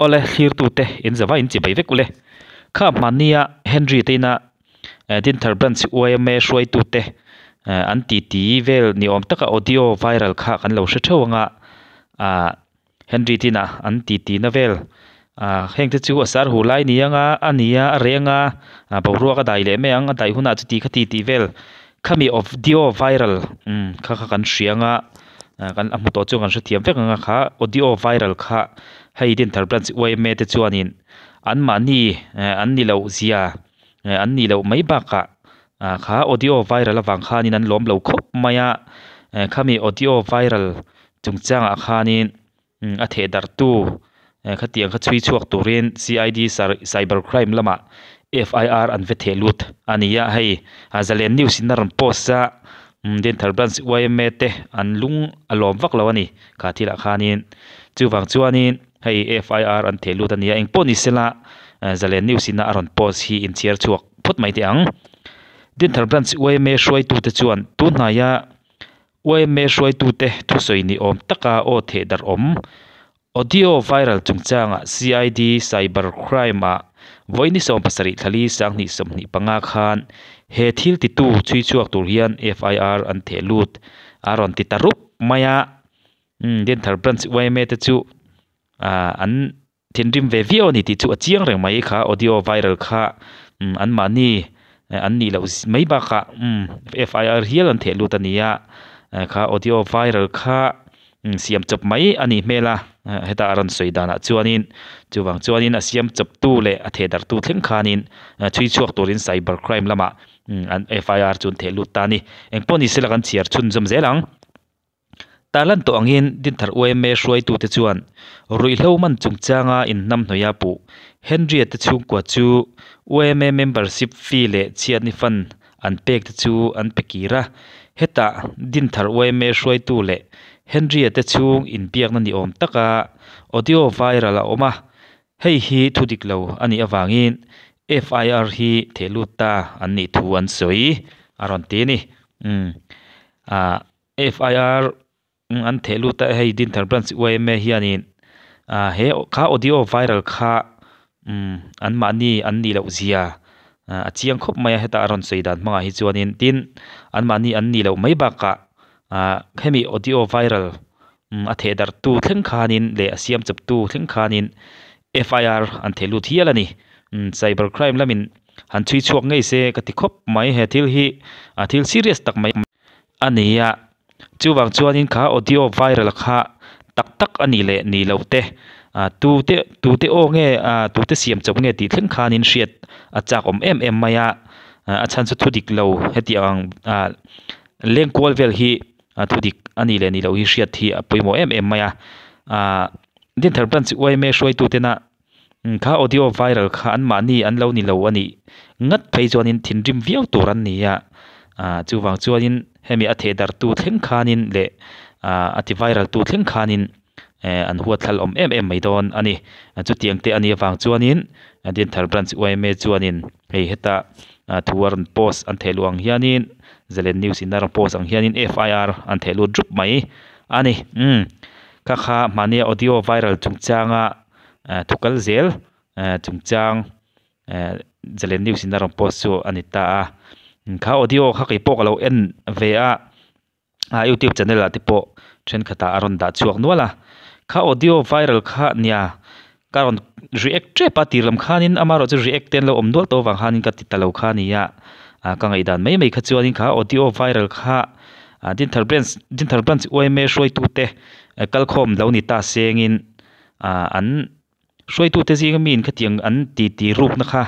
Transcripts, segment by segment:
Awle thlirtute in zava in chibai vek ule. Kha hmania Henry te ina Dinthar Branch yma hruaitute an titi vel ni awm taka audio viral kha kan lo hre theuh anga ah Henry te ina an titi na vel ah heng te chu a sar hu lai ni anga a nia a reng a ah boruak a dai leh mai ang a dai hunah chuti khati tih vel khami audio viral umm kha kha kan hria anga ah kan a hmu tawh chu kan hrethiam vek anga kha audio viral kha hei Dinthar Branch yma te chuanin anmahni eh an ni loh zia eh an nih loh mai bakah ah kha audio viral avang khanin an lawm lo khawp mai a eh khami audio viral chungchangah khanin umm a theh darh tu eh khatiang kha chhui chhuak turin C_I_D cyber crime lamah F_I_R an va theh lut a ni a hei ah zalen news in a rawn post a umm Dinthar branch yma te an lung a lawm vak lo a ni kha thilah khanin chuvang chuanin hei F_I_R an theh lut a ni a engpawh ni sela zalen news in a rawn post hi inchhiar chhuak phawt mai teh ang Dinthar branch yma hruaitute chuan tunhnaia yma hruaitute thusawi ni awm taka aw theh darh awm Audio viral chungchangah CID Cyber Crime-ah vawi ni 70 thlali 2025 khan he thil titu chhui chhuak tur hian FIR an theh lut a rawn ti ta rup mai a. Umm Dinthar Branch yma te chu an thinrim ve viau a ni tih chu a chiang reng mai kha audio viral kha umm anmahni an nih loh mai bakah umm FIR hial an theh lut a ni a kha audio viral kha Siam chawp mai a nih hmel a, heta a rawn sawi danah chuanin chuvang chuanin a siam chawptu leh a thehdarhtu thleng khanin chhui chhuak turin cyber crime lamah an FIR chu an theh lut ta a ni. Engpawh ni sela kan chhiar chhunzawm zel ang. Tarlan tawh angin Dinthar yma hruaitute chuan ruihhlo man chungchanga inhnamhnawih a puh Henry-a te chhungkua chu yma membership fee leh chhiatni fund an pek te chu an pe kir a, hetah Dinthar yma hruaitu leh Henry-a te chhung inbiakna ni awm taka audio viral a awm a, hei hi thu dik lo a nih avangin FIR hi theh lut ta an nih thu an sawi a rawn ti a ni. Umm ah FIR an theh lut a hei Dinthar Branch yma hianin ah he kha audio viral kha umm anmahni an nih loh zia ah a chiang khawp mai a heta a rawn sawi dan hmangah hi chuanin tin anmahni an nih loh mai bakah ah hemi audio viral umm a theh darh tu thleng khanin leh a siam chawp tu thleng khanin F_I_R an theh lut hial a ni umm cyber crime lamin han chhui chhuak ngei se ka ti khawp mai he thil hi a thil serious tak mai. A ni a, chuvang chuanin kha audio viral kha tak tak a nih leh nih loh te, tute tute aw nge tute siam chawp nge tih thleng khanin hriat a chak awm em em mai a, a chhan chu thudik lo heti ang lengkual vel hi thudik a nih leh nih loh hi hriat hi a pawimawh em em mai a, Dinthar Branch yma hruaitutena Kha audio viral kha anmahni an lo ni lo a nih ngat phei chuanin thinrim viau tur an ni a, ah chuvang chuanin hemi a theh darhtu thleng khanin leh ah a ti viral tu thleng khanin eh an huat thlal awm em em mai dawn a ni. Chutiang te a nih avang chuanin Dinthar Branch yma chuanin hei heta thu a rawn post an theh luh ang hianin Zalen News in a rawn post ang hianin FIR an theh lut rup mai a ni. Umm kha kha mahnia audio viral chungchanga thu kal zel chungchang Zalen News in a rawn post chu a ni ta a kha audio kha kei pawh ka lo en ve a a youtube channel ah te pawh thenkhat ah a rawn dah chhuak nual a kha audio viral kha nia ka rawn react tep a tir lam khanin amaherawh chu react te an lo awm nual tawh avang khanin ka ti ta lo kha a ni a ka ngaihdan mai mai kha chuanin kha audio viral kha Dinthar branch Dinthar branch yma hruaitute kalkhawm lo ni ta sengin. ah an hruaitute zinga miin khatiang an ti ti rukna kha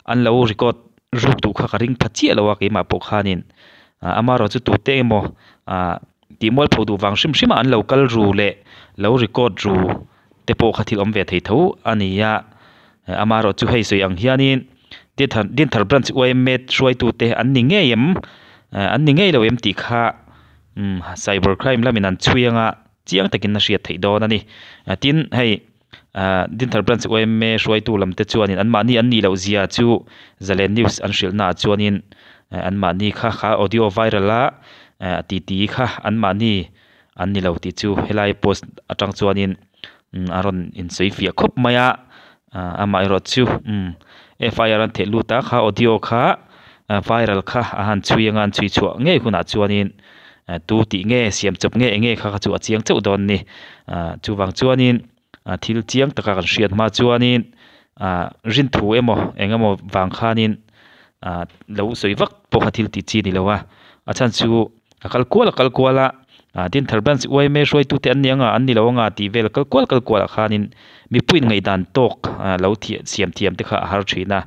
an lo record ruk duh kha ka ring pha chiah lo a keimah pawh khanin ah amaherawh chu tute emaw ah tih mualpho duh vang hrim hrim a an lo kal ru leh lo record ru te pawh kha thil awm ve thei tho a ni a amaherawh chu hei sawi ang hianin Dinthar Dinthar branch yma hruaitute an ni ngei em an ni ngei lo em tih kha umm cyber crime lamin an chhui anga. Chiang takin a hriat theih dawn a ni. Tin, hei Dinthar Branch yma hruaitu lamte chuanin anmahni an nih loh zia chu Zalen News an hrilhnaah chuanin anmahni kha kha audio viral a titi kha anmahni an ni lo tih chu helai post atang chuanin A rawn insawi fiah khawp mai a, amaherawh chu FIR an theh lut a, kha audio kha viral kha a han chhui anga an chhui chhuah ngei hunah chuanin tu tih nge siam chawp nge eng nge kha kha chu a chiang chauh dawn a ni. Chuvang chuanin thil chiang taka kan hriat hma chuanin rin thu emaw eng emaw vang khanin lo sawi vak pawh kha thil tih chi a ni lo a, a chhan chu a kal kual a kal kual a, Dinthar Branch yma hruaitute an ni anga an ni lo anga tih vel kal kual kal kual ah khanin mipuiin ngaihdan tawk lo siam thiam te kha a har thin a,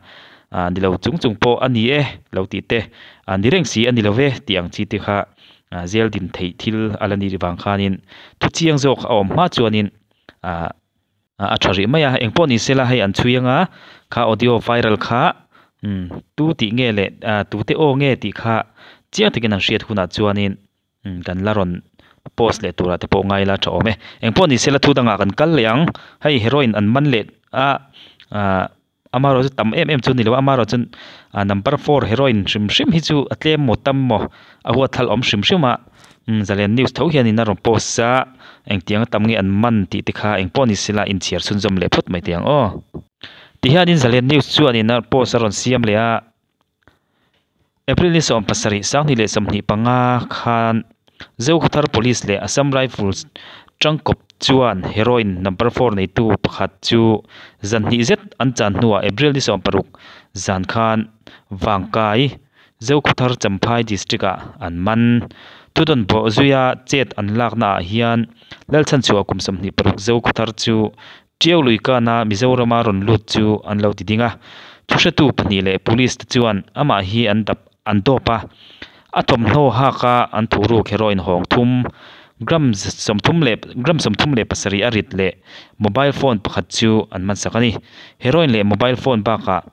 ni lo chung chung pawh a ni e lo tih te, ni reng si a ni lo ve tih ang chi te kha zel din theih thil a la ni vang khanin thu chiang zawk a awm hma chuanin a tha rih mai a, engpawh ni sela hei an chhui anga kha audio viral kha tu tih nge leh tute aw nge tih kha chiang takin an hriat hunah chuanin kan la rawn post leh turah te pawh ngai la tha awm e. Engpawh ni sela thu dangah kan kal leh ang, hei heroin an man leh a amaherawh chu tam em em chu ni lo a, amaherawh chu number four heroin hrim hrim hi chu a tlem maw tam maw a huat thlal awm hrim hrim a, Zalen news tho hianin a rawn post a, engtiang a tam nge an man tih te kha engpawh ni sela inchhiar chhunzawm leh phawt mai teh ang aw. Tihianin Zalen news chuanin a post a rawn siam leh a, April ni 17, 2025 khan Zokhawthar Police leh Assam Rifles tangkawp chuan heroin number four neitu pakhat chu zan hnih zet an chan hnuah April ni 16 zan khan Vangkai, Zokhawthar Champhai District-ah an man. Thudawn bawh zuia chet an laknaah hian Lalchhanchhuah kum 26 Zokhawthar chu Tiau lui kana Mizorama rawn lut chu an lo ti ding a, thuhretu pahnih leh police te chuan amah hi an dap an dawp a, a thawmhnaw hak a an thuhruk heroin hawng thum, gram 30 leh gram 37 a rit leh mobile phone pakhat chu an man sak a ni. Heroin leh mobile phone bakah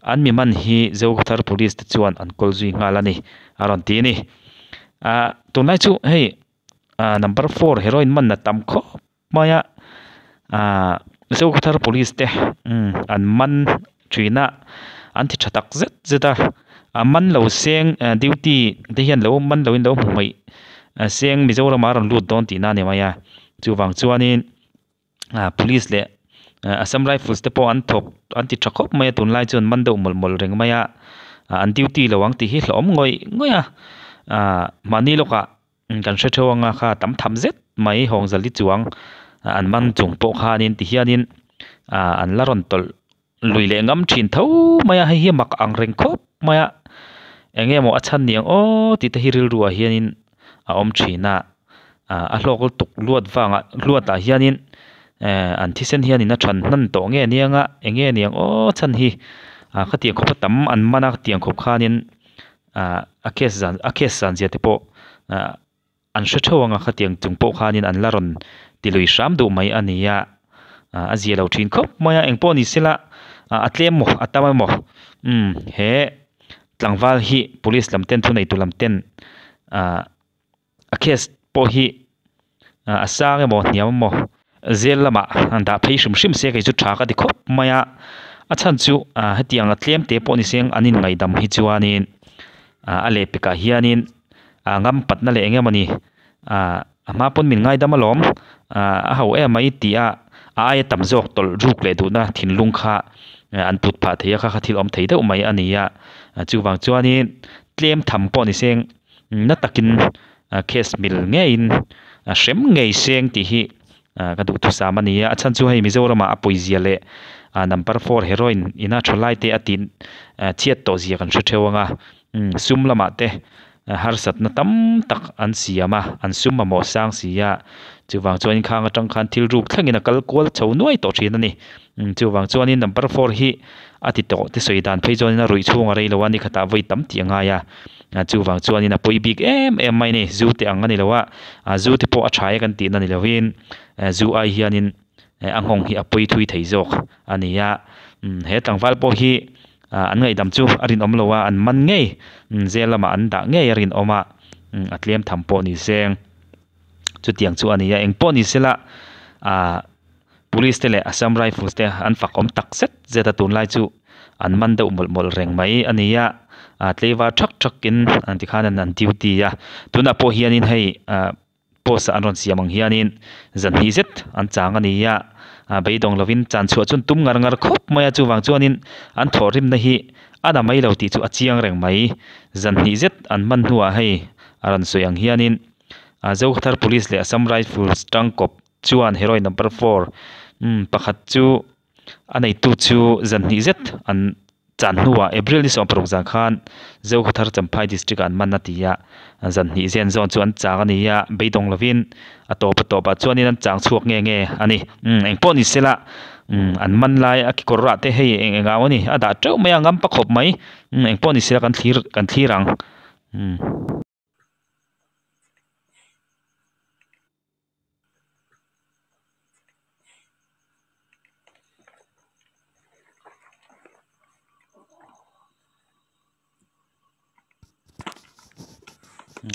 an mi man hi Zokhawthar police te chuan an kawl zui nghal a ni, a rawn ti a ni. Ah tunlai chu hei ah number four heroin man a tam khawp. Hmaia aah Zokhawthar police te an man thin a, an ti tha tak zet zet a, a man lo seng duty te hian lo man loin lo hmu hmaih seng Mizoram ah a rawn lut dawn tihna a ni mai a, chuvang chuanin ah police leh Assam Rifles te pawh an thawk an ti tha khawp mai a tunlai chuan man deuh mawlh mawlh reng mai a, an duty lo ang tih hi hlauhawm ngawih ngawih a, ah mahni lawkah. Kan hre theuh anga kha tam tham zet mai hawngzali chuang an man chung pawh khanin tihianin ah an la rawn tawlh lui leh ngam thin tho mai a, hei hi mak ang reng khawp mai a, eng nge maw a chhan niang aw tih te hi rilru ah hianin a awm thin a, ah a hlawk lutuk luat vangah luat ah hianin eh an thisen hianin a than hnan tawh nge aniang a, eng nge niang aw chhan hi ah khatiang khawpa tam an man a khatiang khawp khanin. ah a case zan a case zan zia te pawh ah an hre theuh ang a khatiang chung pawh khanin an la rawn ti lui hram duh mai a ni a ah a zia lo thin khawp mai a engpawh ni sela ah a tlem maw a tam emaw umm he tlangval hi police lam ten thuneitu lam ten ah. A case pawh hi a sang emaw hniam emaw zel lamah an dah phei hrim hrim se kei chu tha ka ti khawp mai a, a chhan chu hetiang a tlem te pawh ni seng an inngaihdam hi chuanin a lehpekah hianin a ngam patna leh eng emawni a hma pawn min ngaidam alawm a ho em mai tih a a aia tam zawk tawlh ruk leh duhna thinlung kha an put phah thei a kha kha thil awm thei deuh mai a ni a, chuvang chuanin tlem tham pawh ni seng. Na takin case mil ngeiin hrem ngei seng tih hi ka duhthusam a ni a, a chhan chu hei Mizoramah a pawizia leh number four heroin ina tha lai te a tih chhiat tawh zia kan hre theuh ang a, sum lamah te harsatna tam tak an siam a, an sum mamawh sang si a, chuvang chuanin khang atang khan thil ruk thlengin a kal kual chho nuai tawh thin a ni, chuvang chuanin number four hi a ti tawh te sawi dan phei chuanin a ruih chhung a rei lo a, ni khatah vawi tam tih a ngai a. Chuvang chuanin a pawi bik em em mai a ni, zu te ang a ni lo a, zu te pawh a tha e kan tihna ni lovin zu ai hianin a nghawng hi a pawi thui thei zawk a ni a, he tlangval pawh hi an ngaihdam chu a rinawm lo a, an man ngei zel lamah an dah ngei a rinawm a, a tlem tham pawh ni seng chutiang chu a ni a, engpawh ni sela Police te leh Assam Rifles te an fak awm tak zet zet a tunlai chu an man deuh mawlh mawlh reng mai a ni a, ah tleivar thak thak in an ti khan an duty a, tunah pawh hianin hei ah post ah an rawn siam ang hianin zan hnih zet an chang a ni a. A beidawng lovin chan chhuah chu an tum ngar ngar khawp mai a chuvang chuanin an thawhrimna hi a na mai lo tih chu a chiang reng mai. Zan hnih zet an hman hnuah hei a rawn sawi ang hianin a Zokhawthar Police leh Assam Rifles tangkawp chuan heroin number four umm pakhat chu a neitu chu zan hnih zet an Chan hnuah April ni 16 zan khan Zokhawthar Champhai District ah an man a ti a, zan hnih zen zawn chu an chang a ni a, beidawng lovin a tawp a tawpah chuanin an chang chhuak nge nge a ni. Umm engpawh ni sela umm an man lai a kekawr rah te hei eng eng au a ni, a dah teuh mai a, ngam pa khawp mai. Umm engpawh ni sela kan thlir kan thlir ang. Umm.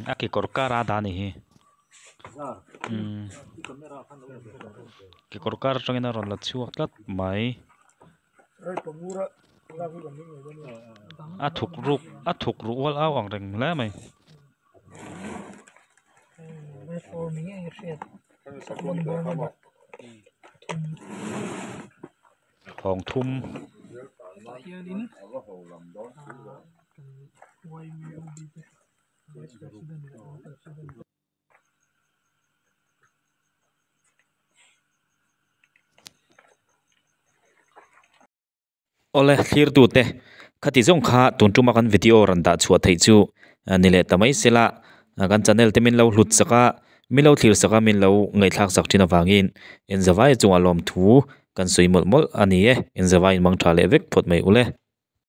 A kekawr kar a dah a ni hi umm kekawr kar atangin a rawn la chhuak tlat mai a thuk ruk a thuk ruh ual au ang reng hle mai. Thawng thum. Awle thlirtute, khati zawng kha tun tuma kan video rawn dah chhuah theih chu ni leh ta mai sela, kan channel te min lo hlut sak a, min lo thlir sak a, min lo ngaihthlak sak thin avangin Enzavai chungah lawmthu kan sawi mawlh mawlh a ni e, Enzavai in mang tha leh vek phawt mai ule.